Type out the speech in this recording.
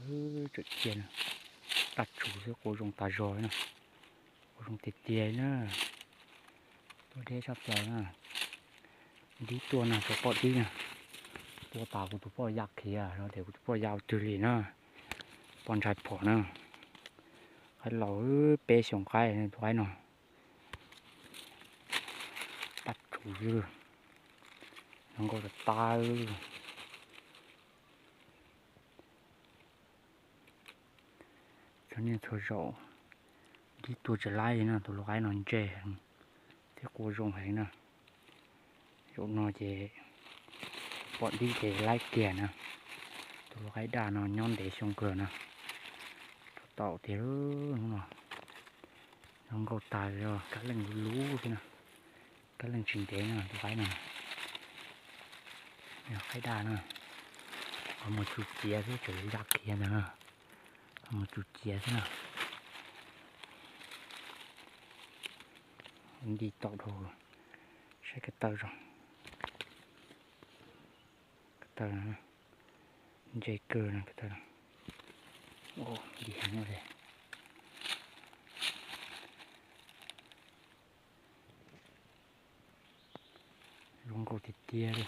Tseem cia, tag tsuv xwb, qua zoo tas zog na. Qua zoo tiag tiag na. Tuaj deb tshaj plaws na. Dib tuaj na, cov poj dib na. Tuaj tas kuv tus poj ya khiav los tias kuv tus poj ya ua twg li na. Poj ntshai phom na. Qaib laus, peb xyoos qaib tus qaib no. Tag tsuv xwb, zoo nkauj tas tas. Txhua niaj txhua zaus dib tuaj tsis laib li na, tus lau qaib no ntse heev thiab qua zoo heev na. Zaum no ces poj dib ces laib kiag na. Tus lau qaib daj no nyob ntev xyoo kawg na. Tau tiag, hnub no zoo nkauj tas zog, kab leej luv luv xwb na. Kab leej tsis ntev na tus qaib no. Qaib daj na, qhov muag tsuj ciav xwb, tseem ya khiav ntag na. Qhov muag tsuj ciav xwb na. Nti tau dhau, saib ko taw zoo. Ko taw ntse kawg no ko taw. Nti heev li. Zoo nkauj tiag tiag li.